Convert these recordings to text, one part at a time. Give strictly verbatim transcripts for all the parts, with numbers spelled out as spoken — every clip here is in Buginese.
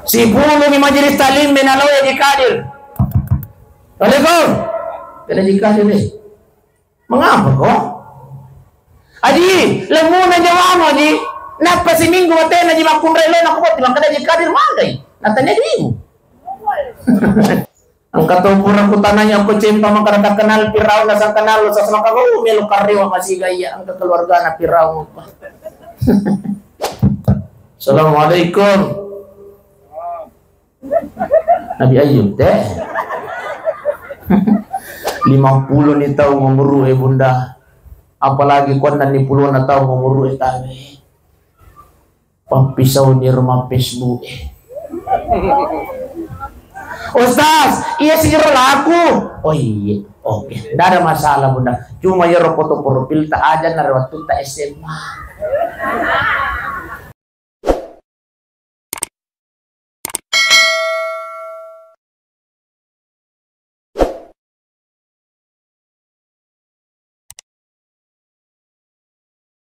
Sipulungi majelis taklim menaloe di kadir. Assalamualaikum. Kena di kadir, eh. Mengapa kok? Aji, lemuna jawano, Aji. Nappa siminggu watena, Aji, makkunrai lo, nakko botti, makkeda, Aji, kadir magai. Natanya dimu. Engka to pura kutanai okko cempa makkeda, "Takkenal Firaun, nasang kenal lo, sasmaka ko melo karrewa masiga iya engka keluargana Firaun." Assalamualaikum. Nabi Ayub te. Lima puluh ni taung umuru e, Bunda. Apalagi ko enneng pulona taung umuru e, tabe. Pappisauni ro mappesbu e. Ustaz, iya siro laku. Oh iya, oke. Ndak ada masalah, Bunda. Cuma iyaro foto profil ta aja na ri wattu ta S M A.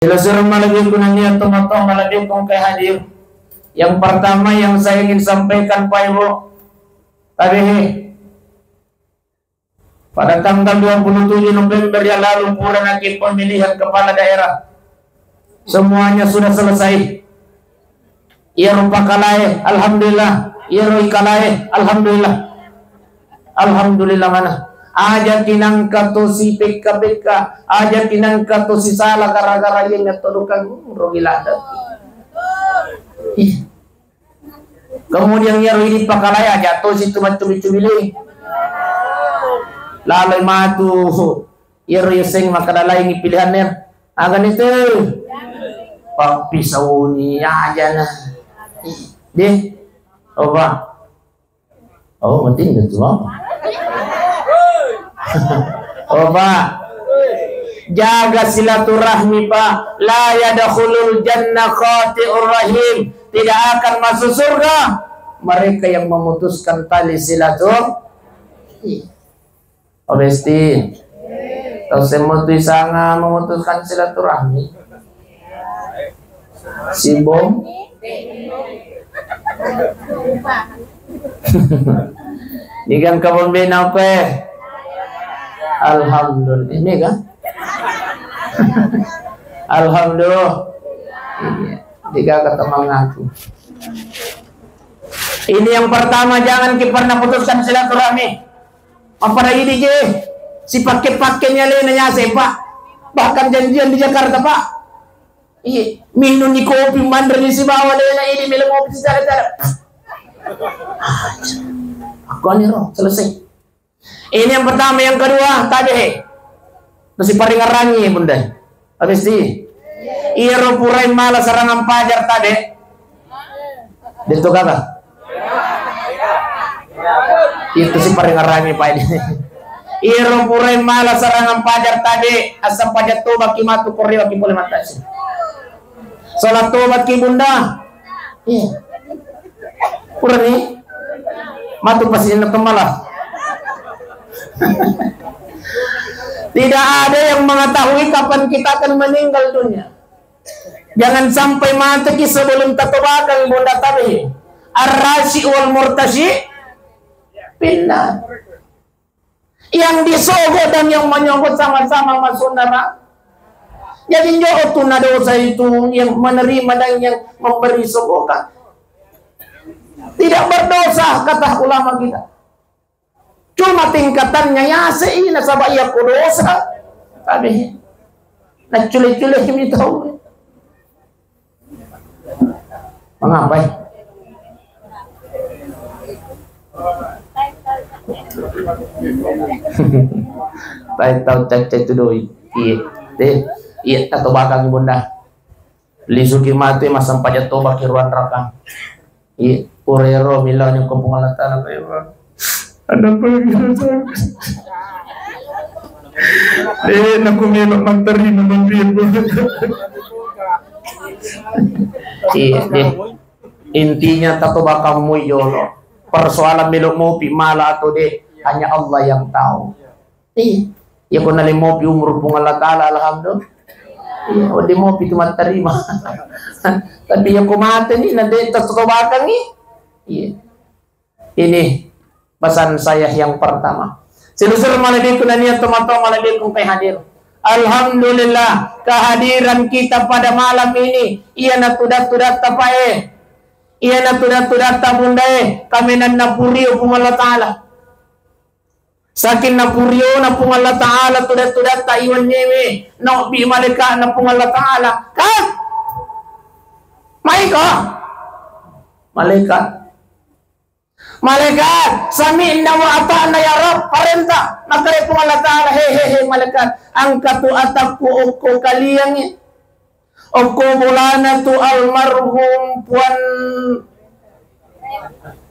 Silessureng malebbiku nennia tomatoa malebbiku engkae hadir. Yang pertama yang saya ingin sampaikan, Pak Ibu, tabe he, pada tanggal dua puluh tujuh November yang lalu purana ki pemilihan kepala daerah. Semuanya sudah selesai. Iyaro pakalae, alhamdulillah. Iyaro ikalae, alhamdulillah. Alhamdulillah mana. Aja kinangka to si pekka-pekka, aja kinangka to si sala gara-gara iye nyattodokang rogi ladde. Ih. Kemudian iyaro idi pakalae aja to si tuma cumi-cumi le. Laloi matu. Iyaro yaseng makkeda laingngi pilihanna. Agani tu? Pappisauni aja na. Deh. Oba. Oh, penting tu, Bang. Oba. Jaga silaturahmi, Pak. La yadkhulul jannah qati'ur rahim. Tidak akan masuk surga mereka yang memutuskan tali silaturahmi. Oh, Besti. Tau semua tu isanga memutuskan silaturahmi. Si Bom. Ini kan kawan bena aku eh. Alhamdulillah. Ini kan? Alhamdulillah. Iya. Tiga kata mengaku. Ini yang pertama, jangan ki pernah putuskan silaturahmi. Apa idi je? Sipake-pakenya alena yase, Pak. Bahkan janjian di Jakarta, Pak. Iya, minum ni kopi, manre ni sibawa alena idi, melo kopi secara-cara. Aku ni ro, selesai. Ini yang pertama, yang kedua, tabe he. Terus siparingarangi, Bunda. Habis di. Iyaro purai mala serangan pajar tabe. Itu kata. Itu siparingarangi, Pak, ini. Iyaro purai mala serangan pajar tabe, asal pajar toba ki matu korewa ki boleh matasi. Salat tobat ki, Bunda. Iya. Purani. Matu pasti na temala. Tidak ada yang mengetahui kapan kita akan meninggal dunia. Jangan sampai mati ki sebelum tatobakang, Bunda, tabe. Ar-rashi wal murtashi pinna. Yang disogok dan yang menyogok sama-sama masuk neraka. Jadi, njo tu na dosa itu yang menerima dan yang memberi sogokan. Tidak berdosa, kata ulama kita. Cuma tingkatannya yase i nasaba iya ko dosa. Tabe. Naccule-cule mi tau. Mangapai? Tai tau cacca itu doi. Iya, deh. Iya, atau bakal Bunda. Lisuki matu massempajang toba ki ruang rakang. Iya, purero millau nyengko Puang Allah Taala, Pak. Ada apa lagi? Eh, naku melo matterima mimpi. Iya, deh. Intinya tato bakal mui jolo. Persoalan melo mopi mala atau deh, hanya Allah yang tahu. Iya. Iya, ko nale mopi umur Puang Allah Taala, alhamdulillah. Iya, oh, de mopi tu matterima. Tapi iya ko mate ni, na de tatobakang ni. Iya. Ini pesan saya yang pertama. Silusur malebbiku nania tomatoa malebbiku engkae hadir. Alhamdulillah, kehadiran kita pada malam ini, iyanatu tudang-tudatta pae, iyanatu tudang-tudatta bundae, kaminang napurio Puang Allah Ta'ala. Saking napuriona Puang Allah Ta'ala tudang-tudatta iwennewe, naobbi malaika'na Puang Allah Ta'ala. Kan? Maiko? Malaikat. Malaikat, sami'na wa ata'na ya Rabb, parenta. Makkeda Puang Allah Ta'ala, he, he, he, malaikat, engka tu atakku okko kaliangnge. Okko bolana tu almarhum Puan,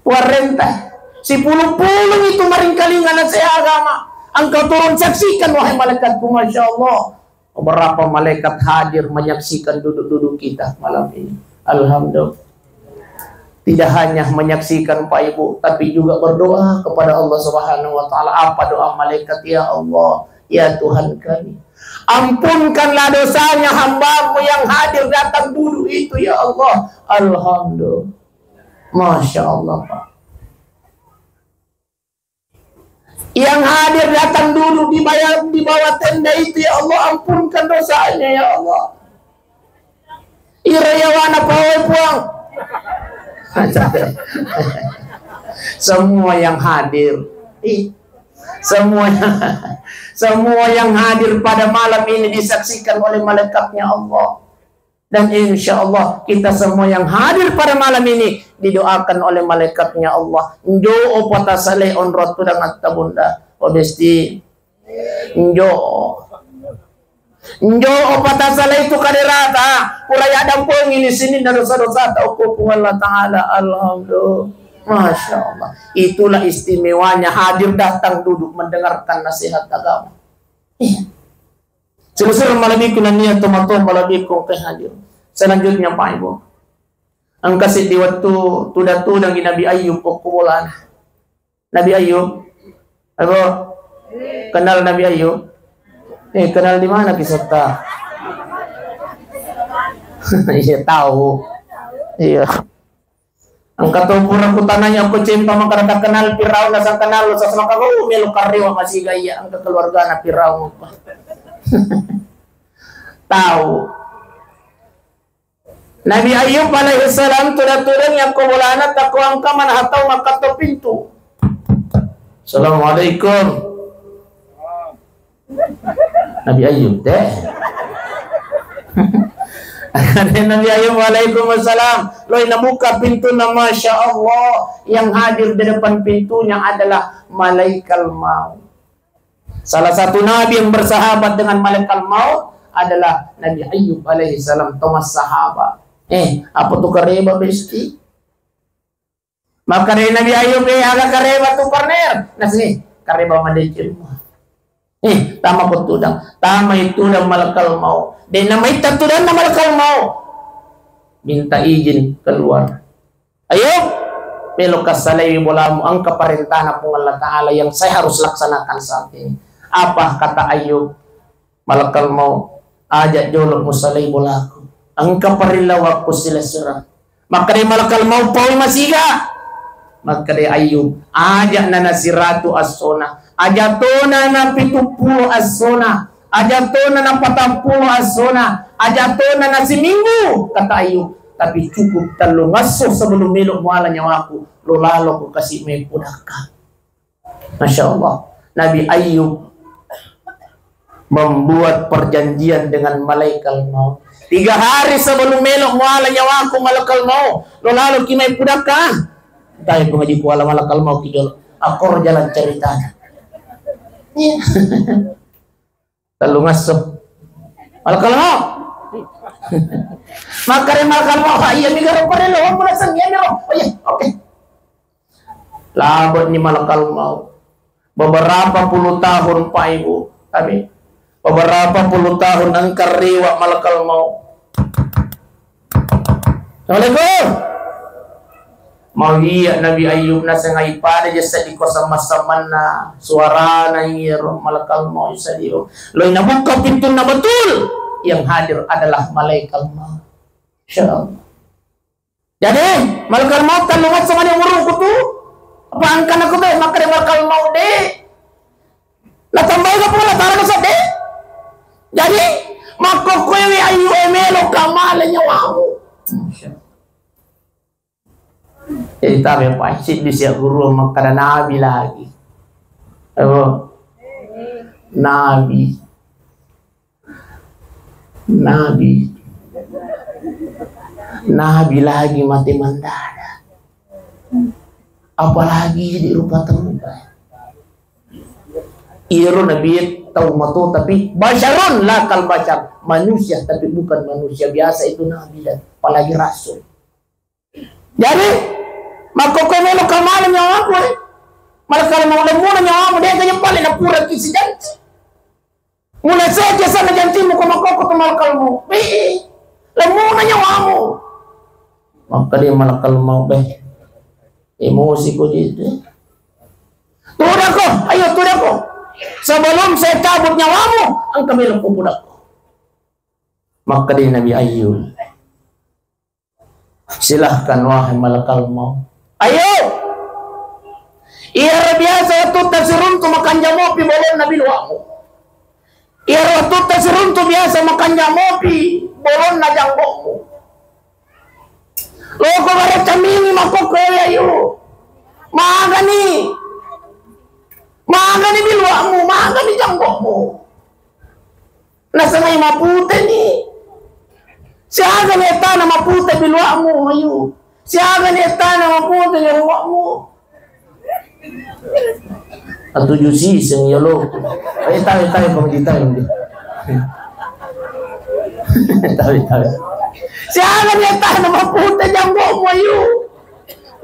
Puan Renta. Sipulung-pulung itu maringkalinga na seha agama. Engkau turun saksikan, wahai malaikatku, Masya Allah. Beberapa malaikat hadir menyaksikan duduk-duduk kita malam ini. Alhamdulillah. Tidak hanya menyaksikan, Pak Ibu, tapi juga berdoa kepada Allah Subhanahu wa Ta'ala. Apa doa malaikat? Ya Allah, ya Tuhan kami, ampunkanlah dosanya hambamu yang hadir datang duduk itu, ya Allah. Alhamdulillah. Masya Allah, Pak. Yang hadir datang dulu di baya-, di bawah tenda itu, ya Allah, ampunkan dosanya, ya Allah. Ira yawana pawai, Puang. Semua yang hadir, ih, semua yang, semua yang hadir pada malam ini disaksikan oleh malaikatnya Allah. Dan insya Allah kita semua yang hadir pada malam ini didoakan oleh malaikatnya Allah. Njo opa tasalai onrong tudang atta bunda. Obesti. Njo. Njo opa tasalai tu kaderata. Pura yadampengi ni sini na dosa-dosata okko Puang Allah Ta'ala. Alhamdulillah. Masya Allah. Itulah istimewanya hadir datang duduk mendengarkan nasihat agama. Iya. Silusur malebbiku nania tomatoa malebbiku engkae hadir. Selanjutnya, Pak Ibu. Engka seddi wettu tudang-tudangi Nabi Ayub okko bolana. Nabi Ayub, Abu, kenal Nabi Ayub? Eh, kenal di mana kisah ta? Iya, tahu. Iya. Engka to pura kutanai okko cempa makkeda kenal Firaun, nasang kenal, sas maka, oh, melo karewa masiga iya, engka keluargana Firaun. Tahu. Nabi Ayub alaihi salam tudang-tudang yakko bolana takko engka manaha tau makkatto pintu. Assalamualaikum. Nabi Ayub deh. Nabi Ayub, "Waalaikumsalam." Loi nabuka pintunna, Masya Allah, yang hadir di depan pintunya adalah malaikat maut. Salah satu nabi yang bersahabat dengan malaikat maut adalah Nabi Ayub alaihi salam, Thomas sahabat. Eh, apa tu kareba besti? Makkeda Nabi Ayub, "Eh, aga kareba tu, partner?" Nasi, "Kareba madeceng." Eh, tama ko tudang. Tama itu tudang malakal maut. De namaitta tudanna malakal maut. Minta izin keluar. Ayub, melo kassalai bolamu, engka parentana Puang Allah Ta'ala yang saya harus laksanakan saat ini. Apa kata Ayub? Malakal maut, aja jolo musalai bolaku. Engka parellawakku silessureng. Makkeda malakal maut, paui masiga. Makkeda Ayub, aja na nasiratu assona. Aja tona na pitu pulo assona. Aja tona na patang pulo assona. Aja tona na siminggu, kata Ayub. Tapi cukup tellung esso sebelum melo muala nyawaku. Lo lalo ku kasi mai pudakka. Masya Allah. Nabi Ayub membuat perjanjian dengan malaikat maut. Tiga hari sebelum melo muala nyawaku malakal maut, lo lalo ki mai pudakka. Tapi pengaji kuala malakal maut ki jolo. Akor jalan ceritanya. Iya. Tellung esso. Malakal maut. Makkeda malakal maut, "Ha, iya mi garo parello, wammu naseng iya mi ro." Oh iya, oke. Labani malakal maut. Beberapa puluh tahun, Pak Ibu. Kami. Beberapa puluh tahun engka rewa malakal maut. Assalamualaikum. Mau iya Nabi Ayub nasengai pada jasa di kosong masamanna suarana iya ro malakal maut sadio. Loi nabuka pintunna betul. Yang hadir adalah malaikat maut. Insya Allah. Jadi, malakal maut tellung esso mani umurukku tu. Apa angkana ku tu, makkeda malakal maut de. Natambai ko pula tara sedde. Jadi, makkokkoe we ayu e melo kamale nyawamu. Jadi, tabe pacci di sia guru makkeda nabi lagi. Apa? Nabi. Nabi. Nabi lagi mate mendadak. Apalagi di rupa tengah. Iyaro nabi tau mato, tapi basyarun la kal basyar, manusia tapi bukan manusia biasa itu nabi dan apalagi rasul. Jadi, makkokkoe melo kamale nyawaku, eh. Malakal maut lemmuna nyawamu, de' gaga pale napura ki sijanci. Mulai seke sana jancimu ko makkokko tu malakal maut. Eh, lemmuna nyawamu. Makkeda malakal maut, beh. Emosi ko jitu. Tudako, ayo tudako. Sebelum saya cabut nyawamu, engka melo ko pudakko. Makkeda Nabi Ayub. Silahkan, wahai malakal maut. Ayo! Iyaro biasa wattutta siruntu makanja mopi bolonna biluamu. Iyaro wattutta siruntu biasa makanja mopi bolonna janggokmu. Loko baraccamingi makkokkoe ayu. Magani. Magani biluamu, magani janggokmu. Nasengai maputeni. Siagani ettana mapute biluamu, ayu. Siagani ettana mapute biluamu. Atuju siseng yolo. Eh, tawe, tawe, kau di tawe, di. Tawe, tawe. Siagani ettana mapute janggokmu, ayu.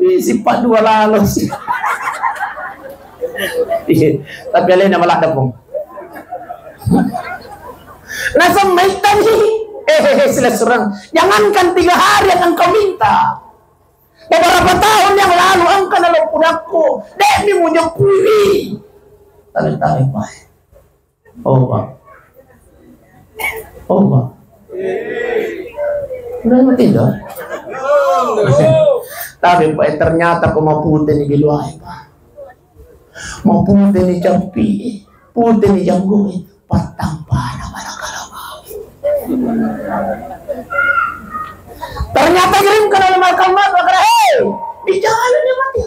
Ih, sipa dua lalo sih. Iya, tapi alena maladda pong. Naseng maittani. Eh, eh, eh, sila surang. Jangankan tiga hari yang engkau minta. Beberapa tahun yang lalu engka nalo pudakku. De'mi mujeppuiwi. Tarik-tarik, Pak. Oh, Pak. Oh, Pak. Udah mati dah. Tapi, Pak, ternyata ko maputeni biluae, Pak. Maputeni campi, puteni janggoi, pattampana malakal maut. Ternyata kirimkan oleh malakal maut, malakal, "Hei, bicara dia mati."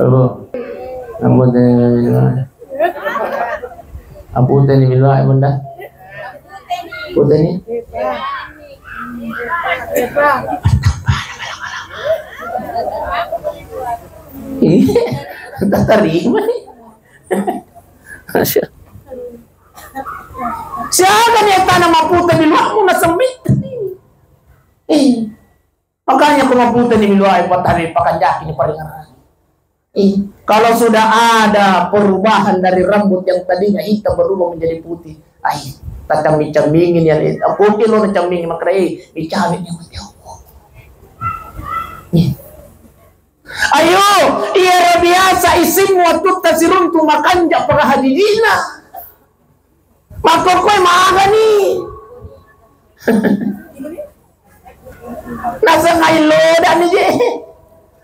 Abu. Ampun, tanya. Ampun, tanya, Bunda. Ampun, tanya. Iya, tak terima nih. Siaga ni ettana mapute biluamu nasemmit. Eh. Makanya ko maputeni biluae, pattari pakanjaki ni paringerang. Eh, kalau sudah ada perubahan dari rambut yang tadinya hitam berubah menjadi putih, ai, tacammi-cammingi ni, aku kilo na cammingi makre, eh, dicawe ni mati aku. Eh. Ayo, iyaro biasa isimmu wattutta siruntu makanja pagahajijina. Makkokkoe magani. Nasengai lodani je.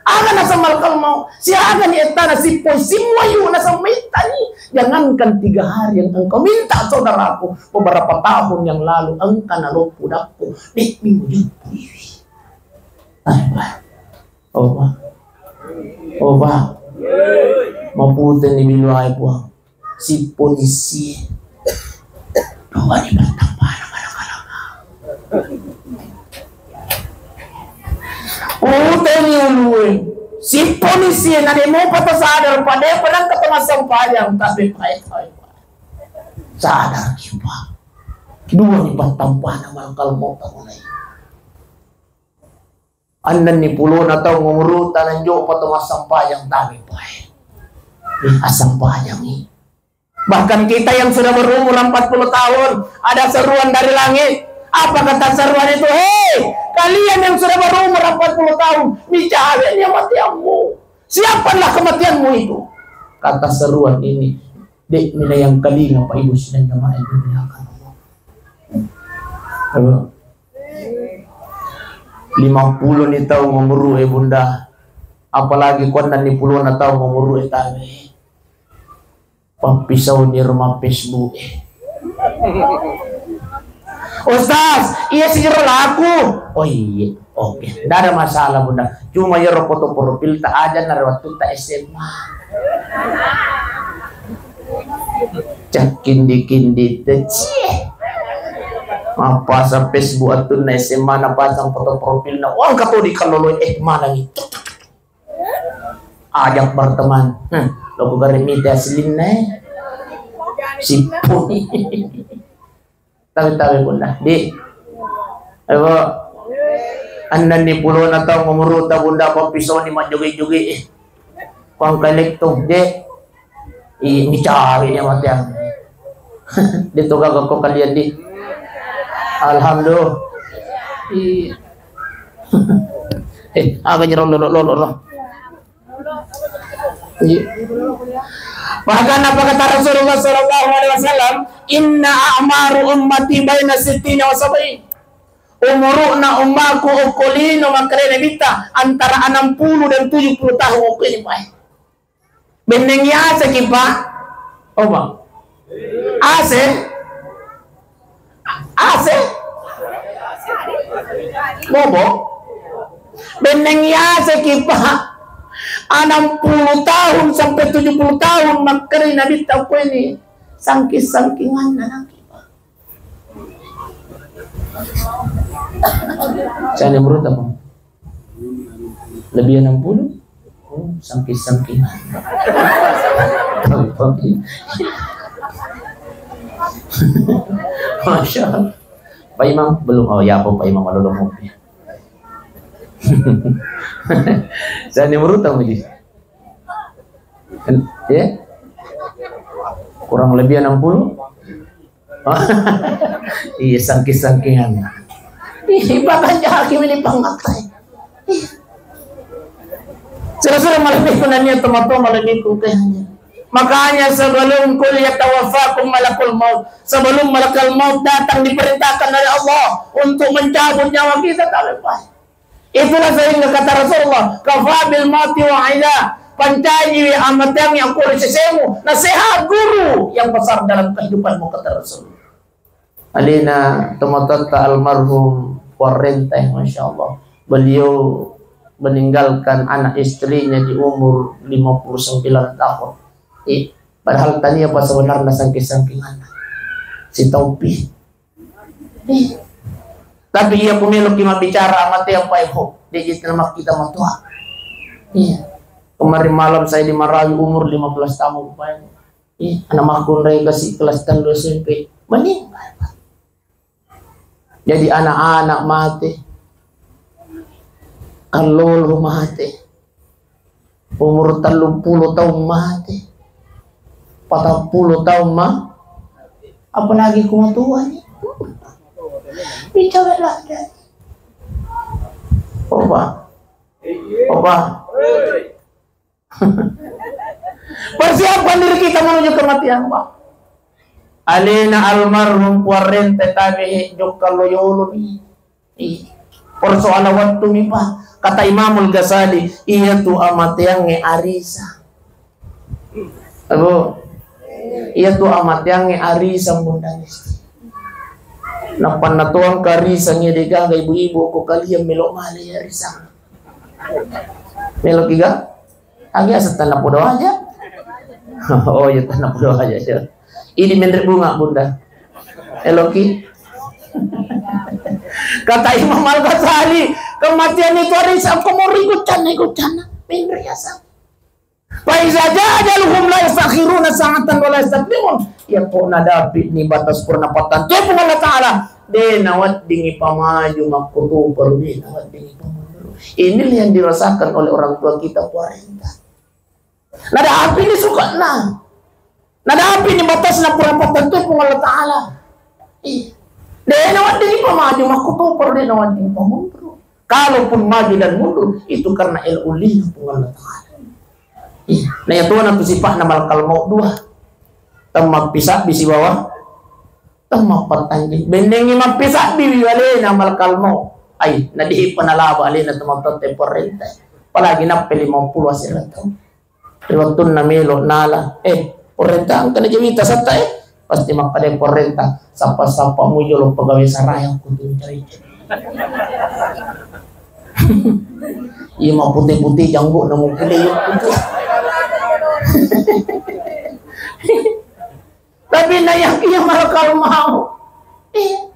Aga naseng malakal maut. Siagani ettana sippoi simmu ayu naseng maittani. Jangankan tiga hari yang engkau minta, saudaraku, beberapa tahun yang lalu engka nalo pudakku. De'mi mujeppuiwi. Apa? Oba. Oba. Maputeni biluae, Puang. Sipponi sie. Dua ni pertampana mala-mala. Puteni ulue. Sipponi sie, na de mopa to sadar, pada pada engka to massempajang, tapi pae-pae. Sadar ki, Pak. Dua ni pertampana malakal maut mulai. Annenni pulona taung umuru'ta nanjo'pa to massempajang, tami pae. Eh, assempajangi. Bahkan kita yang sudah berumur empat puluh tahun, ada seruan dari langit. Apa kata seruan itu? "Hei, kalian yang sudah berumur empat puluh tahun, micawe ni amatiammu. Siapkanlah kematianmu itu." Kata seruan ini, de'mi na yang kalinga, Pak Ibu sidang jamaah yang dimuliakan Allah. Halo. Lima pulo ni taung umuru e, Bunda. Apalagi ko enneng ni pulona taung umuru e, tabe. Pappisau ni rumah Facebook e. Ustaz, iya siro laku. Oh iya, oke. Nggak ada masalah, Bunda. Cuma iyaro foto profil ta aja na ri wattu ta S M A. Cak kindi-kindi te, cie. Mappasang Facebook attunna S M A, napasang foto profilna. Wah, engka to di kallolo, eh, mana nih? Ajak berteman. Hmm, loko gare mite aslinna, eh. Sipuni. Tabe-tabe, Bunda. Di. Ayo, Bu. Enneng ni pulona taung umuruta, Bunda, pappisau ni majjoge-joge, eh. Kuang kelek tu, Dek. Ih, micawe ni amateang. Di tu gaga ko kalian, di. Alhamdulillah. Ih. Eh, aga nyerong lolo-lolo, roh. Iya. Bahkan apa kata Rasulullah sallallahu alaihi wasallam, "Inna a'maru ummati baina sittina wa sab'in." Umuruna ummaku okko lino, makkedai Nabitta, antara enam puluh dan tujuh puluh tahun okko ini, Pak. Benneng yasaki, Pak. Oh, Pak. Ase? Ase? Bobo? Benneng yasaki, Pak. Enam puluh tahun sampai tujuh puluh tahun makkedai Nabitta okko ini. Sangking-sangkinganna nangki, Pak. Saya ni menurut apa? Lebih enam puluh? Oh, sangking-sangking. Tapi, tapi. Masya Allah. Pak Imam? Belum. Oh ya, Pak Imam, kalau mau. Saya ni menurut apa, Ji? Ya? Kurang lebih enam puluh? Iya, sangking-sangkingan. Ih, bahkan jaki ini pangatai. Ih. Sudah-sudah malam itu nanya teman-teman malam itu kayaknya. Makanya sebelum kul yatawaffakum malakul maut, sebelum malakal maut datang diperintahkan oleh Allah untuk mencabut nyawa kita, tak lepas. Itulah sehingga kata Rasulullah, "Kafa bil mauti wa'idha." Pancajiwi amateang yang kore sesemu, nasihat guru yang besar dalam kehidupanmu, kata Rasulullah. Alena tomatoatta almarhum Warrente, Masya Allah. Beliau meninggalkan anak istrinya di umur lima puluh sembilan tahun. Eh, padahal tania apa sebenarnya sangking-sangkinganna. Si Taupi. Tapi iya ku meloki mabbicara, amate apa, eh, ho, de' ji tena makkita matua. Iya. Kemarin malam saya dimarahi umur lima belas tahun, Pak. Iya, anak makkunrai kasi kelas tellu S M P. Meninggal, Pak. Jadi anak-anak mate. Kallolo mate. Umur telluppulo taung mate. Patappulo taung ma-, apalagi ku matua ni. Bicara lada. Oba. Oba. Persiapkan diri kita menuju kematian, Pak. Alena almarhum Puarrente tabe jokka loyolo ni. Ih, persoalan waktu mi, Pak. Kata Imamul Ghazali, iya tu amateangnge arisa. Abu, iya tu amateangnge arisa, Bunda. Nappa natuang karisang iya de' gaga ibu-ibu ko kalian melo male iya arisa. Melo kiga? Agi asa tanah podo aja. Oh iya, tanah podo aja. Ini menre bunga, Bunda. Eloki. Kata Imam Al-Ghazali, kematian itu hari sa-, ko mau ribut cana, ikut cana. Menre asa. Fa iza jaa ajaluhum la yastakhiruna sa'atan wa la yastaqdimun. Ya ko nadapi ni batas pernapatan tu Puang Allah Ta'ala. De' naweddingi pamaju makkutu, perlu de' naweddingi pamundur. Inilah yang dirasakan oleh orang tua kita, Puarrente. Nadapi ni suka'na. Nadapi ni batasna pura pattentu Puang Allah Ta'ala. Iya. De' nawedding pamaju makkutu, de' nawedding pamundur. Kalaupun maju dan mundur, itu karena el ulina Puang Allah Ta'ala. Iya. Nah, iya tuana tu sipa'na malakal maut dua. Temma pisabbi sibawa temma pattanjeng. Bennengngi mappisabbi wi alena malakal maut. Ai, na de'pa nalaba alena tomatoatta parenta. Apalagi nappa lima puluh asera taung. Ri wettunna melo nala, eh, parenta engka na jawita setta, eh. Pasti makkeda parenta, sappa-sappa mujolo pegawai saraya kutu cari. Iya, mapute-pute janggo na mupule yo kutu. Tapi na yakin marakal mau. Iya.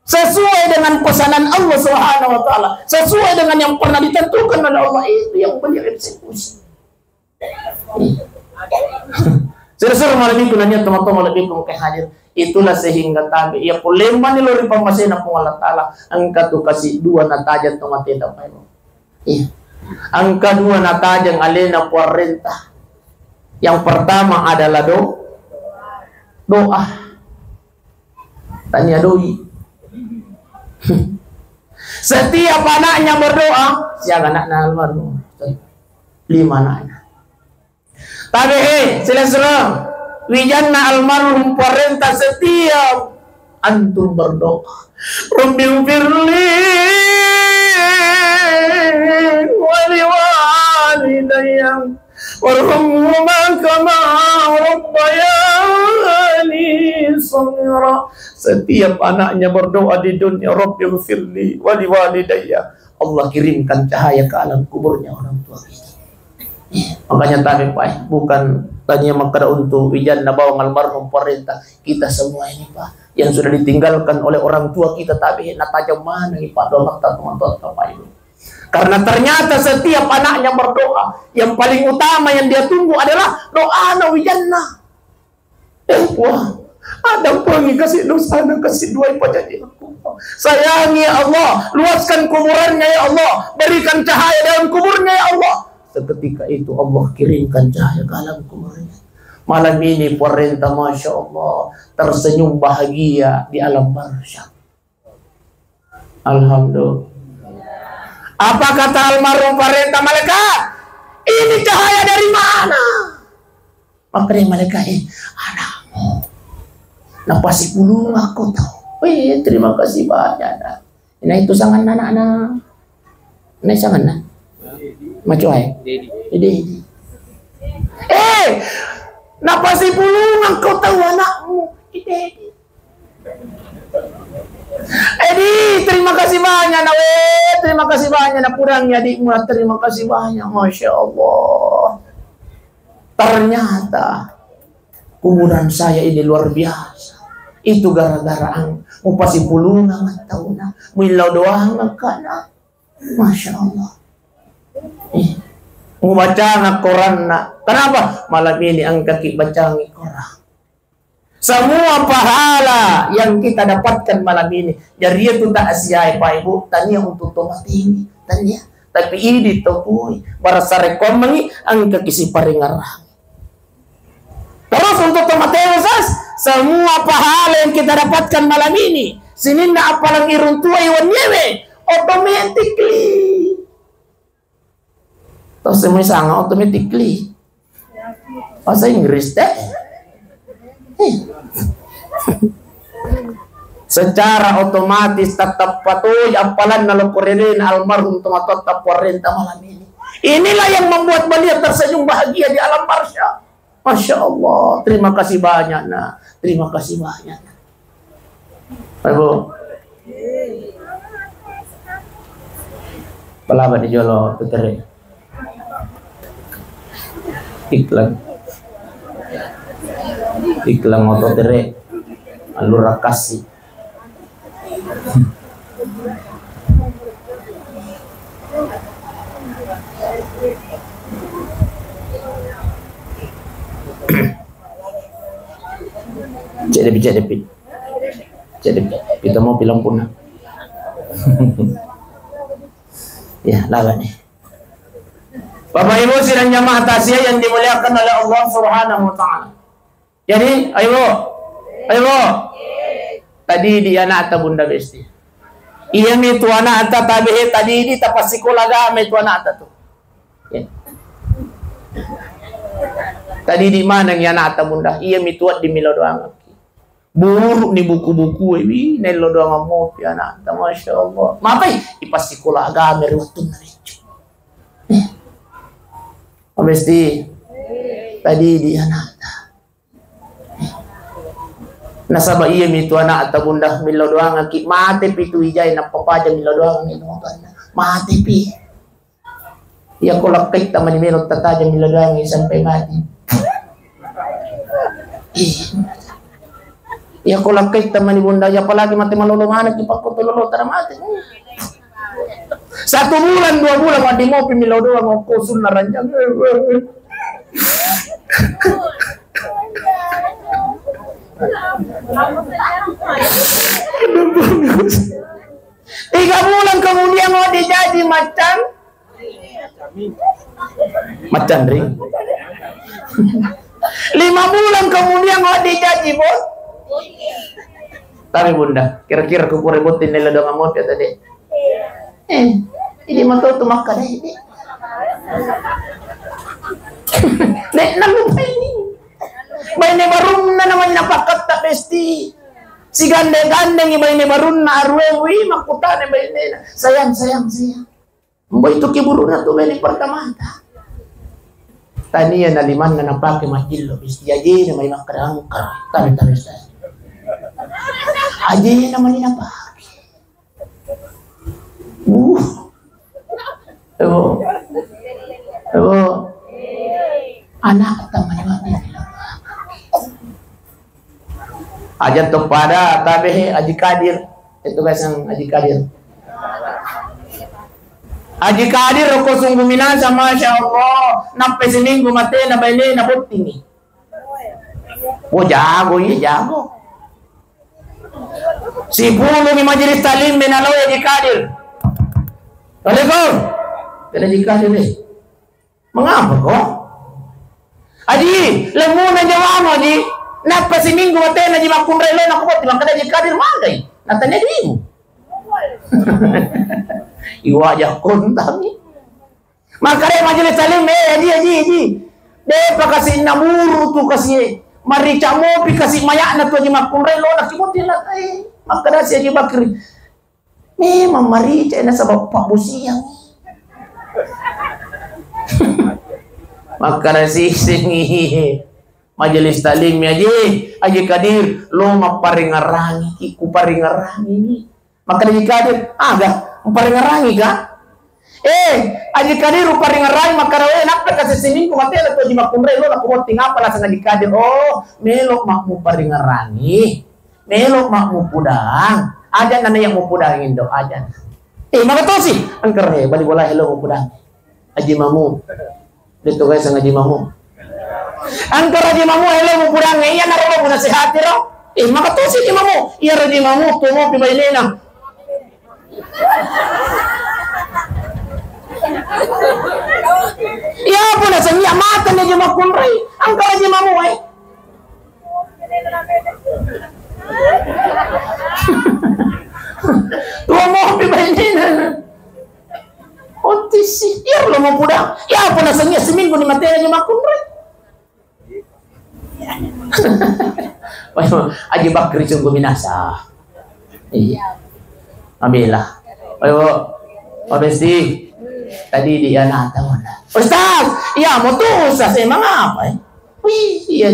Sesuai dengan pesanan Allah Subhanahu wa Ta'ala, sesuai dengan yang pernah ditentukan oleh Allah, itu yang beliau eksekusi. Sira-sira malebbiku nania tomatoa malebbiku engka hadir. Itulah sehingga tabe iya polemmani lo ri pammasena Puang Allah Ta'ala, engka tu kasi dua natajeng tomateta paimeng. Iya. Engka dua natajeng alena puarrenta. Yang pertama adalah do doa. Tania doi. Setiap anaknya berdoa, siaga anakna almarhum. Lima anaknya. Tabe he, sila-sila. Wijanna almarhum parenta setiap antum berdoa. Rabbighfirli wa liwalidayya. Warhamhuma kama rabbayani shaghira. Setiap anaknya berdoa di dunia, "Rabbighfirli wa liwalidayya." Allah kirimkan cahaya ke alam kuburnya orang tua kita. Makanya tabe pae, bukan tania makkeda untuk wijanna bawang almarhum parenta, kita semua ini, Pak, yang sudah ditinggalkan oleh orang tua kita, tabe natajeng manengi Pak doa matta tomatoatta, Pak Ibu. Karena ternyata setiap anaknya berdoa, yang paling utama yang dia tunggu adalah doa na wijanna. Eh, Puang, adampengi kasi dosana, kasi duai pajaji aku. Sayangi ya Allah, luaskan kuburannya ya Allah, berikan cahaya dalam kuburnya ya Allah. Seketika itu Allah kirimkan cahaya ke alam kuburnya. Malam ini parenta, Masya Allah, tersenyum bahagia di alam barzakh. Alhamdulillah. Apa kata almarhum parenta malaikat? Ini cahaya dari mana? Makkeda malaikat, eh, anakmu. Napasipulung aku tahu. Oh iya, terima kasih banyak, nak. Nah, itu sangan anak-anak. Nah, sangan, nak. Macoai. Dedi. Eh, napasipulung aku tahu anakmu. Dedi. Edi, terima kasih banyak, nak, weh. Terima kasih banyak, nak, pudangngi adikmu, nak. Terima kasih banyak, Masya Allah. Ternyata kuburan saya ini luar biasa. Itu gara-gara ang-, mupasipulungang tauna, muillau doang kana. Masya Allah. Eh, mubacanga koranna. Kenapa? Malam ini engkaki bacangi korang. Semua pahala yang kita dapatkan malam ini, jadi itu tak sia-sia, Pak Ibu, tania untuk tomatini, tania. Tapi idi tau tuoi, barasa rekommengi, engka kisi paringerang. Terus untuk tomateo, sas, semua pahala yang kita dapatkan malam ini, sininna appalang iruntuai wenniewe, automatically. Terus semua sangat automatically. Bahasa Inggris deh. Eh. Secara otomatis tetap patuh appalanna lo korelena almarhum tomatoatta parenta malam ini. Inilah yang membuat beliau tersenyum bahagia di alam barzakh. Masya Allah, terima kasih banyak, nak. Terima kasih banyak, nak. Ibu. Palaba di jolo tutere. Iklan. Iklan moto tere. Allura kasih. Ceddepi, ceddepi. Ceddepi. Kita mau bilang punna. Ya, lawan nih. Bapak Ibu sidang jamaah takziah yang dimuliakan oleh Allah Subhanahu wa Ta'ala. Jadi, ayo, Bu. Ayo, Bu. Tadi di anakta Bunda Besti. Iya mi tu anakta tabe tadi di tapasikola agama itu anakta tu. Ya. Tadi di mana ni anakta Bunda? Iya mi tu di milo doang. Buruk ni buku-buku e, wi, nello doang mopi anakta, Masya Allah. Mapai, ipassikola agama ri wattunna riccu. Eh. Mesti tadi di anakta. Nasaba iya mi tu anakta, Bunda, millau doangaki, mate pi tu ijai, nappa paja millau doangaki, mate pi. Iya ko lakkaitta mani melo tataja millau doangi sampai mati. Ih. Iya ko lakkaitta mani, Bunda, ya apalagi mate malolo maneng ki pakko pelolo tara mate. Satu bulan, dua bulan, waddi mopi millau doang, okko sunna ranjang. Tiga bulan kemudian, waddi jaji macam Macam ring. Lima bulan kemudian, waddi jaji, Bos. Tapi Bunda, kira-kira ku pura botting nella doang mopi tadi. Eh, ini matoto makkada ini. Dek, nalupa ini. Baine barunna namanya pakkatta pesti. Sigande-gandengi baine barunna aruewi, makkutana bainena. Sayang, sayang, sayang. Mboi tu kiburuna tu meni pertamata. Tania na limanna napake majillo, mesti ajena mai makkada engka. Tabe, tabe, tabe. Ajena mani napake. Uh. Ebo. Ebo. Anak ta mani mati. Aja to pada tabe Haji Kadir. Itu guys yang Haji Kadir. Haji Kadir ko sungguh minasa, Masya Allah. Nappai seminggu matena bainena bottingi. Oh, jago, iya, jago. Sipulungi majelis taklim menalo Haji Kadir. Assalamualaikum. Kena Haji Kadir, eh. Mengapa kok? Aji, lemmuna jawano, Aji. Nappa siminggu matena, Aji, makkunrai lo, nakko botting, makkeda Aji Kadir, magai. Natanya dimu. Iwaja kontami. Makkeda majelis taklim, eh, Aji, Aji, Aji. Depa kasi naburu tu kasi, marica mopi kasi mayakna tu, Aji, makkunrai lo, nakko botting, natai. Makkeda si Aji Bakri. Memang marica nasaba pabbusiang. Makkeda sisengi majelis taklim, Aji, Aji Kadir, lo mapparengerangi, kuparengerangi. Makkeda Aji Kadir, aga uparengerangi ka? Eh, Aji Kadir uparengerangi, makkeda, eh, nappa kasi siminggu matena tu Aji makkunrai lo, nakko botting, apa alasan Aji Kadir? Oh, melo makmuparengerangi. Melo makmupudang. Aja nana yang mupudang indo, aja. Eh, maka tosi. Angker he, bali bola hello mupudang. Aji Mamu. Itu guys, Aji Mamu. Angker Aji Mamu hello mupudang. Iya naro lo nasihati ro. Eh, maka tosi Aji Mamu. Iya Aji Mamu, tu mau pi bainena. Iya pun asal iya mata nih Aji makkunrai. Angker Aji Mamu, eh. Tua mopi bainena. Otisi, iya lo mau pudang. Iya pun asengi seminggu ni matena Aji makkunrai. Aji Bakri sungguh minasa. Iya. Ambillah. Ayo. Pak Besti. Tadi di anak tahu. Ustaz, iya mau tuh Ustaz emang apa ya? Wih, iya,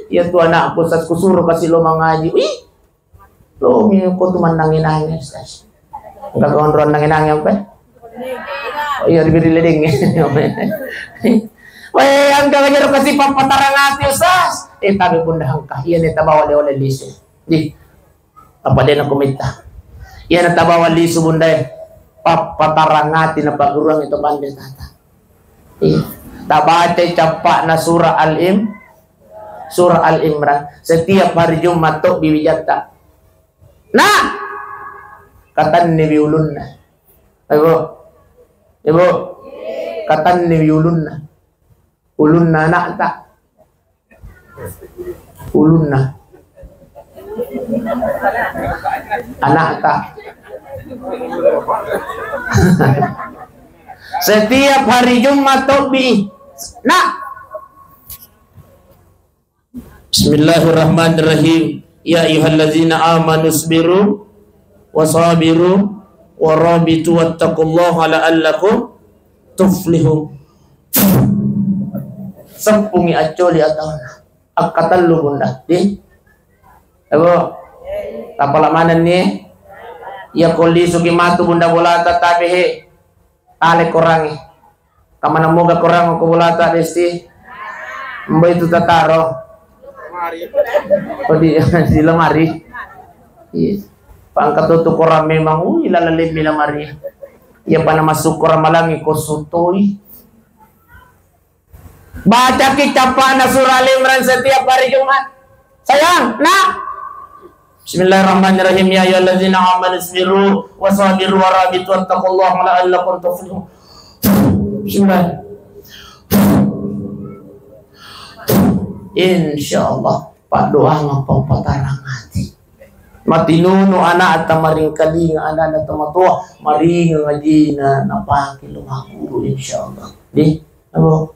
iya tuh anakku, Ustaz, kusuruh kasih lo mangaji. Wih, lo mi ko tu mannangi-nangi, Ustaz. Enggak kau orang nangi-nangi apa? Oh, iya, diberi ledeng. Weh, angka aja kasih papatarang hati, Ustaz. Eh, tapi bunda angka, iya nih tabawa oleh-oleh lisu. Di, apa dia nak kumita? Iya, nak tabawa lisu bunda. Papatarang hati, nak paguruan itu pandai tata. Iya. Tabacai cappa'na surah Al-Im-, surah Al-Imran. Setiap hari Jumat to biwijatta. Nah, katanni wi ulunna. Ibu, ibu, katanni wi ulunna. Ulunna anakta. Ulunna. Anakta. Setiap hari Jumat tobbi. Nak. Bismillahirrahmanirrahim. Ya ayyuhalladzina amanu isbiru wa sabiru wa rabitu wattaqullaha la'allakum tuflihun. Seppungi accoli atauna. Akkatellu, Bunda. Di? Ebo. Tapala manenni? Iya ko lisuki matu Bunda bolata tabe he. Tale korangi. Kamana moga korang ko bolata, Besti? Mbo itu tataro. Oh, di, di lemari. Iya. Pangkat tu korang memang, ui, lalalemmi lemari. Iya, pada masuk korang malangi ko sutoi. Bacaki cappana surah Al Imran setiap hari Jumat. Sayang, nak. Bismillahirrahmanirrahim. Ya ayyuhalladzina amanu isbiru wa sabiru wa rabitu wattaqullaha la'allakum tuflihun. Bismillah. Insyaallah, paddoangeng papatarang ati. Matinunu ana'ta, maringkalinga ana'na tomatoa, maringeng ajina napake lo magguru, insyaallah. Di, abo.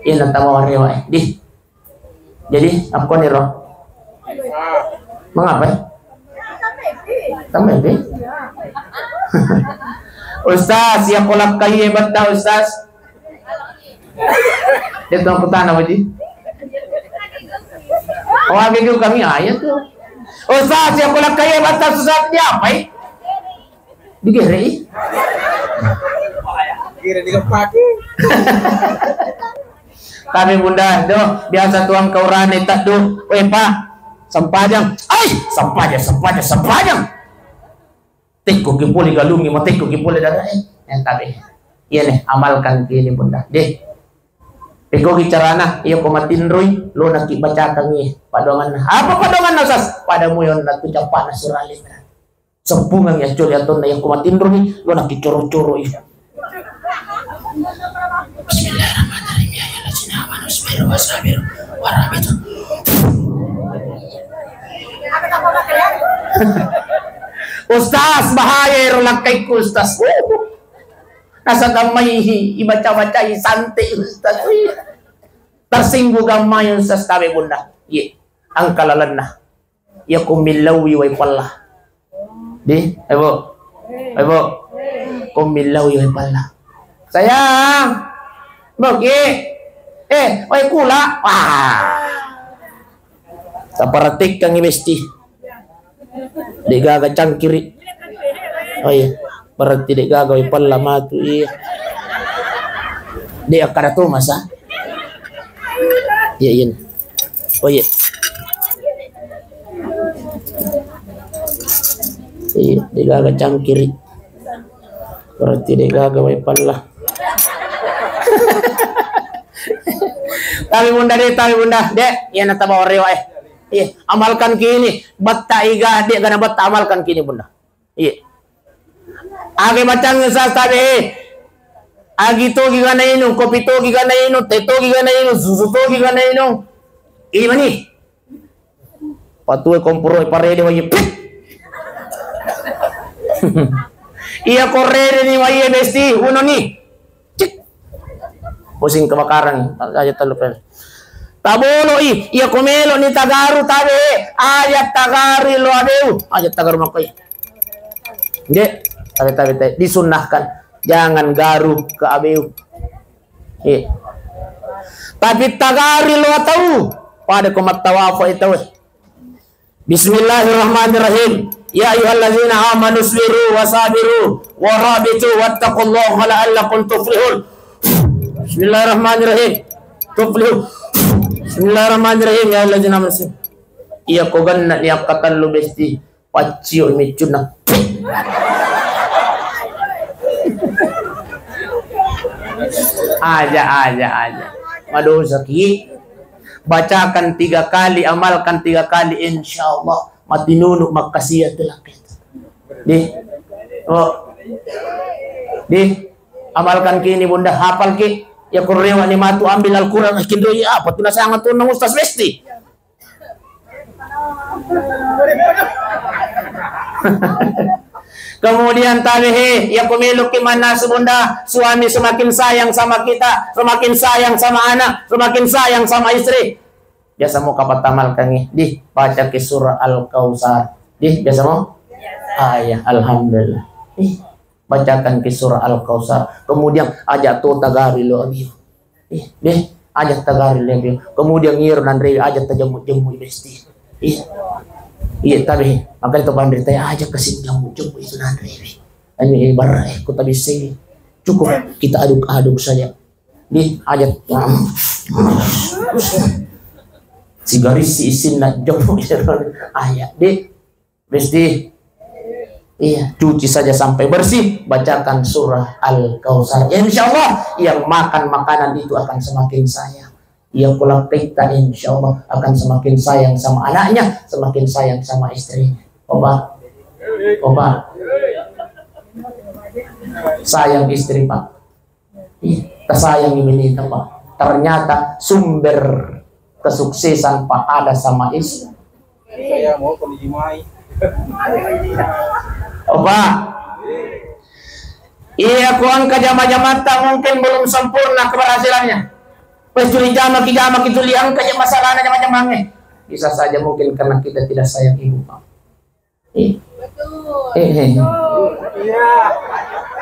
Iya, natawa warewa, eh. Di. Jadi, apa nih, Ro? Mengapa, eh? Tambah, eh? Ustaz, ya kolak kaye batta, Ustaz. Dia tuang kutana, Pak Ji. Oh, agak juga kami ayat tuh. Ustaz, ya kolak kaye batta, Ustaz, dia apa, eh? Digerei. Kira digepaki. Kami Bunda, do, biasa tuang kaurane taddu, "Weh, Pak, sempajang." "Ai, sempajang, sempajang, sempajang." Tekko ki pole galungi, matekko ki pole darae. Eh, tabe. Iya ne, amalkan ki ini, Bunda. Deh. Tekko ki carana, iya ko matinroi, lo naki bacakan iya. Padoanganna. Apa padoanganna, Ustaz? Pada muyon na tu cappana surah Al Imran. Seppungang ya coli atonna ya ko matinroi, lo naki coro-coro iya. Bismillahirrahmanirrahim. Ya ayyuhallazina amanu isbiru wasabiru warabitu. Ustaz, bahaya ero lakkaiku, Ustaz. Uh. Nasaba mai ibaca-bacai santai, Ustaz. Tersinggung gammai, Ustaz, tabe Bunda. Ye, angka lalenna. Iya ko millauwi wai pella. Di, ayo, Bu. Ayo, Bu. Ko millauwi wai pella. Sayang. Boki. Eh, wai kula. Wah. Taparatekkangi, Besti. Degaga cangkiri. Oh iya. Berarti degaga wai pella matu, iya. De akkada to masa. Iya, iya. Oh iya. Iya, degaga cangkiri. Berarti degaga wai pella. Tapi Bunda de, tapi Bunda de, iya natawa warewa, eh. Iya, amalkan kini. Batta iga de gana batta, amalkan kini, Bunda. Iya. Age macang sa tabe. Agi togi gana inung, kopi togi gana inung, teh togi gana inung, susu togi gana inung. Ini mani. Patue komporo parede wae. Pit. Iya korede ni wae, Besti, uno ni. Cik. Pusing kebakaran aja telu pel. Tabolo i, iya ko melo ni tagaru tabe, aja tagaru lo abeu, aja tagaru makkoi. Nde, tabe, tabe, tabe, disunnahkan jangan garu ke abeu. Iya. Tapi tagaru lo tau, pada ko mattawafa itu. Bismillahirrahmanirrahim. Ya ayyuhallazina amanu isbiru wasabiru warabitu wattaqullaha la'allakum tuflihun. Bismillahirrahmanirrahim. Tuflihun. Bismillahirrahmanirrahim. Ya ayyuhallazina amanu isbiru. Iya ko ganna ni akkatellu, Besti. Paccio miccunna. Aja, aja, aja. Madosa ki. Bacakan tiga kali, amalkan tiga kali, insya Allah matinunu makkasiat lakit. Di, oh, di, amalkan ki ini, Bunda, hafal ki. Ya, kurrewa ni matu ambil Al-Quran, kinroi apa tu nasanga tu nang Ustaz Besti. Kemudian tabe he, ya ko meloki mannasu, Bunda, suami semakin sayang sama kita, semakin sayang sama anak, semakin sayang sama istri. Biasa mo kapatamalkangi, di, baca ki surah Al-Kautsar. Di, biasa mo? Ah, iya, alhamdulillah. Di, bacakan ki surah Al-Kautsar. Kemudian aja to tagari lo abio. Ih, deh, aja tagari lebih. Kemudian ngiro nanre aja tajemmu-jemmu besti. Iya. Iya, tapi makanya to panrita aja kasih jemmu-jemmu itu nanre. Ini ibarat eh kota bisa. Cukup kita aduk-aduk saja. Di aja sigaris si isin nak jemmu aja. Deh, Besti. Iya, cuci saja sampai bersih, bacakan surah Al-Kautsar. Insya Allah, yang makan makanan itu akan semakin sayang. Yang kulapekta, insya Allah, akan semakin sayang sama anaknya, semakin sayang sama istrinya. Opa, opa, sayang istri, Pak. Ih, tasayangi bini, Pak. Ternyata sumber kesuksesan, Pak, ada sama istri. Saya mau kondisi mai. Opa. Iya, ku engka jama-jamatta mungkin belum sempurna keberhasilannya. Wes tuli jama ki, jama ki tuli, engka je masalahna jama-jamangnge. Bisa saja mungkin karena kita tidak sayang ibu, Pak. Eh. Eh, eh.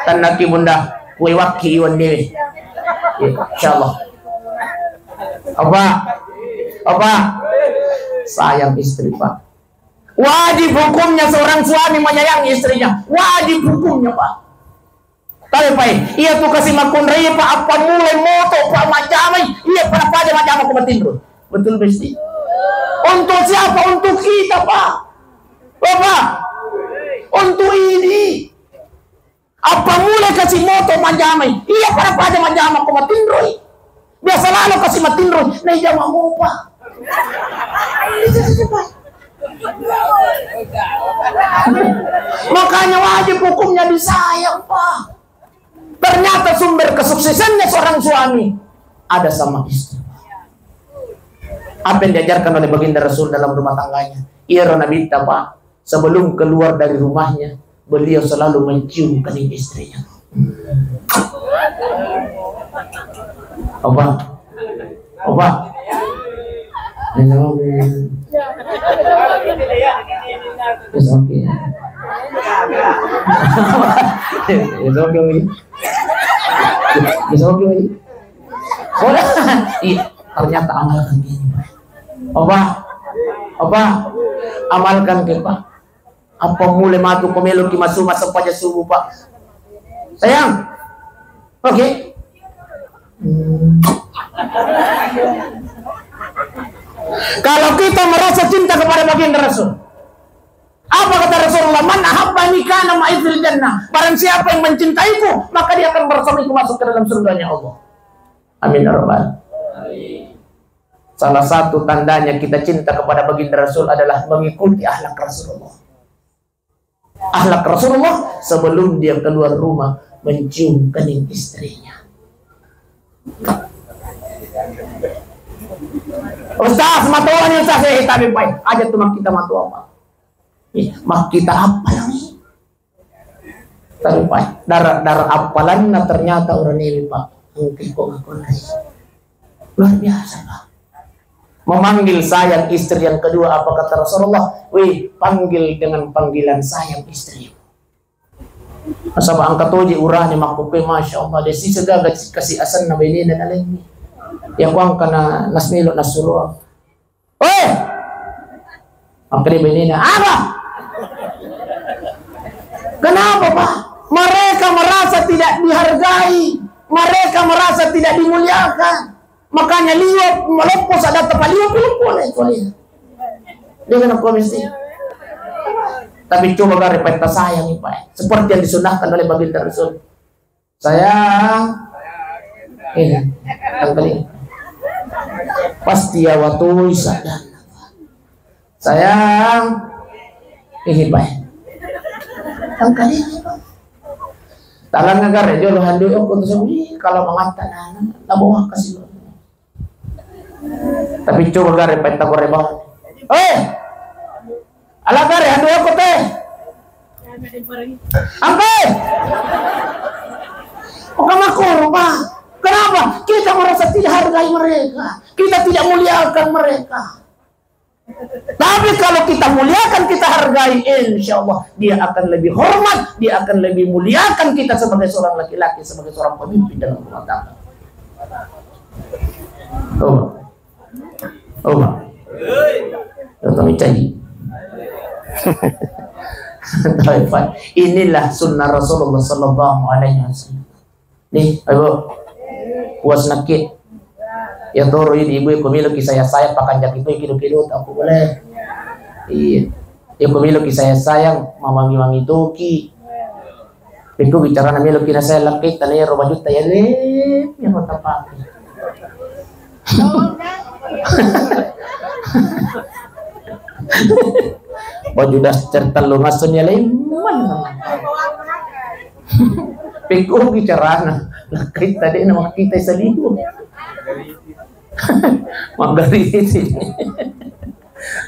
Tenang ki Bunda, kue waki iwan dewe. Eh, insya Allah. Apa? Apa? Sayang istri, Pak. Wajib hukumnya seorang suami menyayangi istrinya. Wajib hukumnya, Pak. Tapi, Pak, iya tu kasi makkunrai, Pak, apa mulai moto, Pak, majamai, iya pada pada majama ko matinro. Betul, Besti? Untuk siapa? Untuk kita, Pak. Bapak, untuk ini. Apa mulai kasi moto majamai, iya pada pada majama ko matinroi. Biasa lalo kasi matinroi, na ijama mopa. Makanya wajib hukumnya disayang, Pak. Ternyata sumber kesuksesannya seorang suami ada sama istri. Apa yang diajarkan oleh Baginda Rasul dalam rumah tangganya? Iya, Nabi, Pak, sebelum keluar dari rumahnya, beliau selalu mencium kening istrinya. Apa? Apa? It's okay. It's okay. It's okay. It's okay. Ih, ternyata amalkan ini, Pak. Apa? Apa? Amalkan ke, Pak. Apa mulai matu ko melo ki masuk, masuk paja subuh, Pak? Sayang. Oke. Hmm. Kalau kita merasa cinta kepada baginda Rasul, apa kata Rasulullah? "Man ahabbani kana ma'i fil jannah." Barang siapa yang mencintaiku, maka dia akan bersamaku masuk ke dalam surganya Allah. Amin ya rabbal. Salah satu tandanya kita cinta kepada baginda Rasul adalah mengikuti akhlak Rasulullah. Akhlak Rasulullah sebelum dia keluar rumah mencium kening istrinya. Ustaz, matoa ni Ustaz, eh, tapi baik. Aja tu mak kita matoa apa? Iya, mak kita apa lagi? Tapi, Pak, dara-dara appalanna ternyata orang ini, Pak. Mungkin kok ngaku naik. Luar biasa, Pak. Memanggil sayang istri yang kedua, apa kata Rasulullah? "Wih, panggil dengan panggilan sayang istri." Nasaba engka toji urane makkukkue, Masya Allah, de sisa gaga kasih asanna bainena naleng. Ya kuangka na nasmelo nasuro. Weh! Makkeda bainena, "Apa? Kenapa, Pak?" Mereka merasa tidak dihargai, mereka merasa tidak dimuliakan. Makanya liwat, maloppo sadatta paliwat, loppo na itu lihat. Dia kena komisi. Tapi coba gare petta sayang, Pak. Seperti yang disunahkan oleh Baginda Rasul. Sayang. Eh, tangkali. Pasti ya watoi sadana. Sayang. Eh, baik. Tangkali. Tangan ngagar aja lo handuk aku tuh sama kalau mengata nana, tak bawa kasih lo. Tapi coba gare petta kore bawa. Eh, Ala gare, adu aku teh. Angke. Oka makuru, Pak. Kenapa? Kita merasa tidak hargai mereka. Kita tidak muliakan mereka. Tapi kalau kita muliakan, kita hargai, insya Allah dia akan lebih hormat, dia akan lebih muliakan kita sebagai seorang laki-laki, sebagai seorang pemimpin dalam rumah tangga. Oh, oh, datang cai. Inilah sunnah Rasulullah Sallallahu Alaihi Wasallam. Nih, ayo, puas nakit. Ya toro idi ibu, ko melo ki saya-sayang, pakanjaki to kido-kido, tak boleh. Iya. Ya ko melo ki saya-sayang, mawangi-wangi toki. Pekko bicara na melo ki na saya lakkai, tana ya roba juta ya le, ya kota pakai. Baju daster tellu ngaseng ya le. Pekko bicarana, lakkai tadi nama kita salibu. Magari.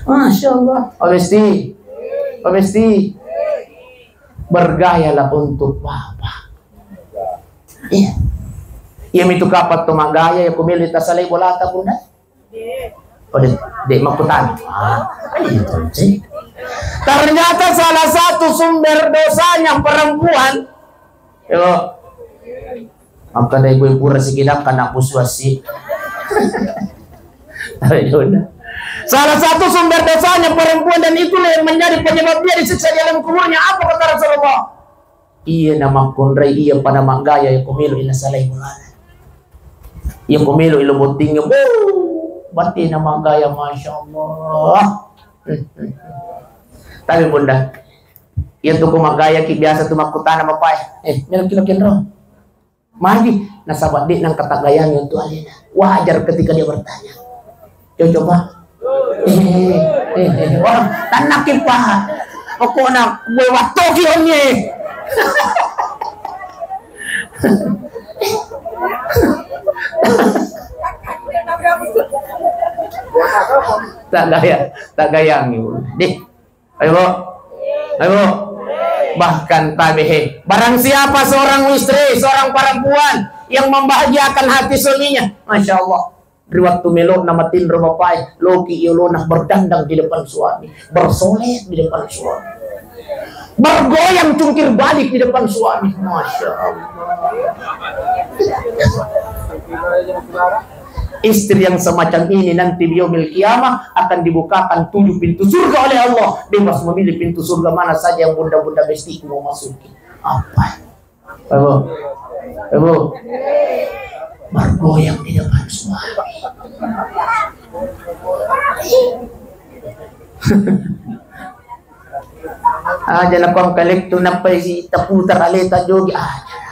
Masya Allah. Pak Besti. Pak Besti. Bergayalah untuk Bapak. Iya. Iya mitu kapan to magaya ya kumili tasalai bolata, Bunda? Oh, dek, dek makkutana. Ah, iya, cek. Ternyata salah satu sumber dosanya perempuan. Yo. Maka dari gue pura sikidakkan aku suasi. Salah satu sumber dosanya perempuan dan itulah yang menjadi penyebab dia disiksa di alam kuburnya. Apa kata Rasulullah? Iya na makkonrai, iya pada maggaya, iya ko melo ina salai bolana. Iya ko melo ilo bottingnya, wuh, batti na maggaya, Masya Allah. Tapi Bunda, iya tu ko maggaya ki biasa tu makkutana bapak, eh, melo kilo kenro. Magi, nasaba de nangka taggayangi untuk alena. Wajar ketika dia bertanya. Cocok, Pak? Eh, eh, eh, eh. Wah, tanakki, Pak. Pokokna gue wattoki onye. Tak gaya, tak gayang ibu. Deh. Ayo, Bu. Ayo, Bu. Bahkan tabe he. Barang siapa seorang istri, seorang perempuan yang membahagiakan hati suaminya, Masya Allah. Ri wattu melo na matinro bapae, loki yolona berdandang di depan suami, bersolek di depan suami, bergoyang cungkir balik di depan suami. Masya Allah. Istri yang semacam ini nanti di yaumil kiamah akan dibukakan tujuh pintu surga oleh Allah. Bebas memilih pintu surga mana saja yang bunda-bunda bestiku mau masuki. Apa? Ibu, ibu, bergoyang di depan suami. Aja na kong kalek tu nappai si taputar aleta jogi aja.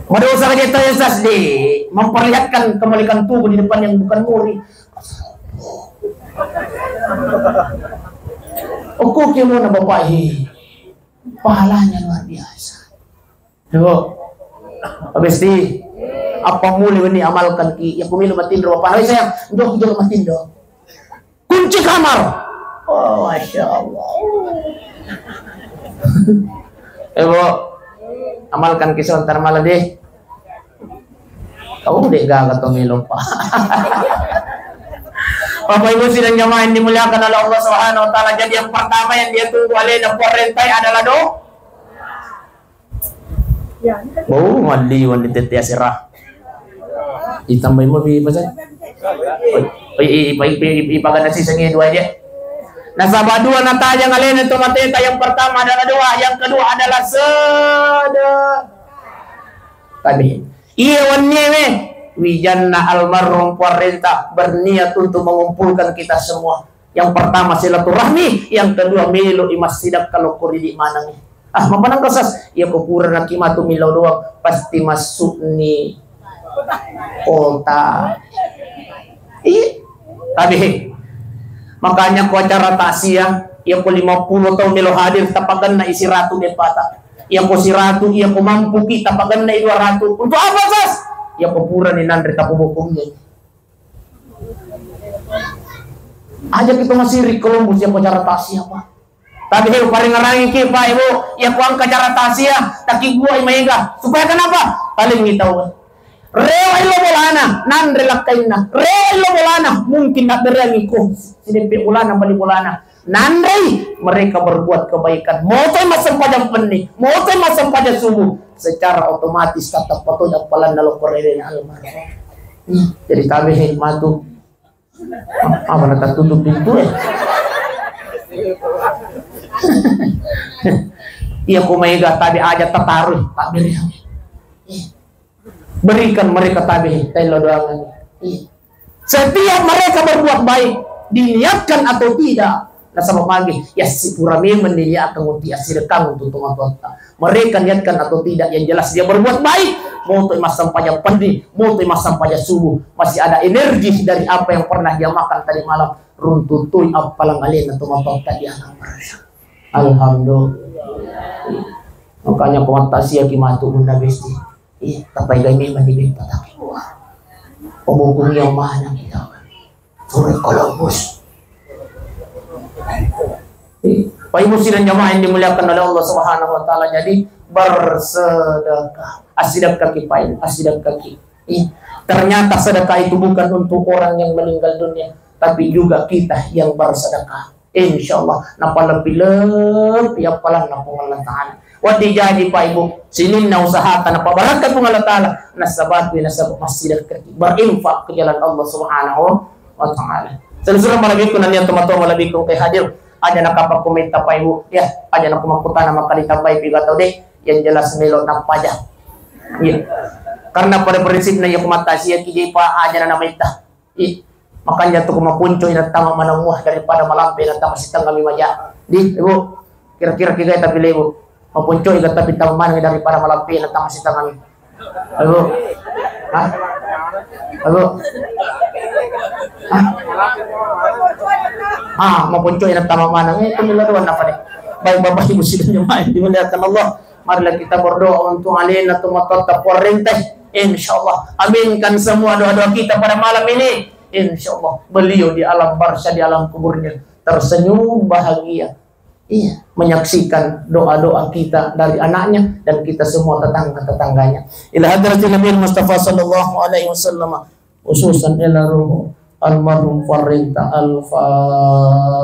Madosa aja tahu sas de memperlihatkan kemelikan tubuh di depan yang bukan muri. Oke, oke, mau na bapak he. Pahalanya luar biasa. Ibu, Pak Besti, apa mulai ini amalkan ki? Ya pemilu matinro, apa? Hai sayang, jok jok matinro. Kunci kamar. Oh, Masya Allah. Ibu, amalkan ki sebentar malam deh. Kau dek gaga to melo, Pak. Bapak Ibu sidang jamaah yang dimuliakan oleh Allah Subhanahu wa Ta'ala. Jadi yang pertama yang dia tunggu alena parentae adalah do. Oh, maliwan di tete asera. Itambai mo bi pasal. Oi, oi, oi, ipagana si sengi dua aja. Nasaba dua natajang alena to mateta, yang pertama adalah doa, yang kedua adalah sedekah. Tapi iya wennie we, wijanna almarhum parenta berniat untuk mengumpulkan kita semua. Yang pertama silaturahmi, yang kedua melo i massidakka lokko ridi manengngi. Ah, mapanang kasas, iya ko pura naki matu millau doang, pasti masuk ni kota. Iya. Tapi makanya ko acara takziah, iya ko lima puluh tahun melo hadir, tapaganna isi ratu depata. Iya ko siratu, iya ko mampu ki tapaganna i dua ratu. Untuk apa, Sas? Iya ko pura ni nanre tapobokongngi. Aja kita masih ri Columbus ya ko acara takziah, Pak. Tapi he paringarangi ki, Pak, Ibu, ya ko angka acara takziah, taki gua maega. Supaya kenapa? Paling kita. Rewa illo bolana, nanre lakkainna. Rewa illo bolana, mungkin nabbereangi ko sideppe bolana, bali bolana. Nanrei, mereka berbuat kebaikan. Motoi massempajang penni, motoi massempajang subuh. Secara otomatis tatappa to appalanna lo korerena almarhum. Hmm, jadi tabe he matu. Apa na tattutup pintu e? Iya, ko maega tabe aja tatarui, tabe. Berikan mereka tabe, taillo doangan. Iya. Setiap mereka berbuat baik, diniatkan atau tidak, nasaba magi, yassipura memeng diniatkan untuk yassirekang untuk tomatoatta. Mereka niatkan atau tidak, yang jelas dia berbuat baik, motoi massempajang penni, motoi massempajang subuh, masih ada energi dari apa yang pernah dia makan tadi malam, runtuttui appalang alena tomatoatta di alam barzakh. Alhamdulillah. Makanya ko mattasiaki matu Bunda Besti. Iya, tapaigai memang di betta tapi. Wah. Obokungi yang mana kita. Sore Columbus. Iya. Bapak Ibu sidang jamaah yang dimuliakan oleh Allah Subhanahu wa taala, jadi bersedekah. Assidekkaki, Pak Ibu, assidekkaki. Iya. Ternyata sedekah itu bukan untuk orang yang meninggal dunia, tapi juga kita yang bersedekah. Insya Allah, napalebbi-lebbi appalanna Puang Allah Ta'ala. Wedding jaji, Pak Ibu, sininna usahata napabarakka Puang Allah Ta'ala, nasabatu nasaba massidekkaki, berinfak ke jalan Allah Subhanahu wa Ta'ala. Seluruh malebbiku nania tomatoa malebbiku engka hadir, aja nakapakkumetta, Pak Ibu, ya, aja nakumakkutana maka ditambai piga tau deh, yang jelas melo napaja. Iya. Karena pada prinsipnya ya kumattasiaki je, Pak, aja na nametta. Ih, makanja tu ko maponco ina tama maneng mua daripada malampe ina tama sitengah mi maja. Di, Ibu, kira-kira kiga tapi lebu. Maponco ina tapi tama maneng daripada malampe ina tama sitengah mi. Ibu. Hah? Ibu. Hah? Ah, maponco ina tama maneng. Eh, itu mila doang apa deh? Baik Bapak Ibu sidang jemaah yang dimuliakan Allah. Marilah kita berdoa untuk alena tomatoatta Puang Renta. Insya Allah, aminkan semua doa-doa kita pada malam ini. Insya Allah, beliau di alam barzakh, di alam kuburnya tersenyum bahagia. Iya, menyaksikan doa-doa kita dari anaknya dan kita semua tetangga-tetangganya. Ila hadratin Nabi Mustafa sallallahu alaihi wasallam, khususan ila ruh almarhum Puang Renta. Al-Fatihah.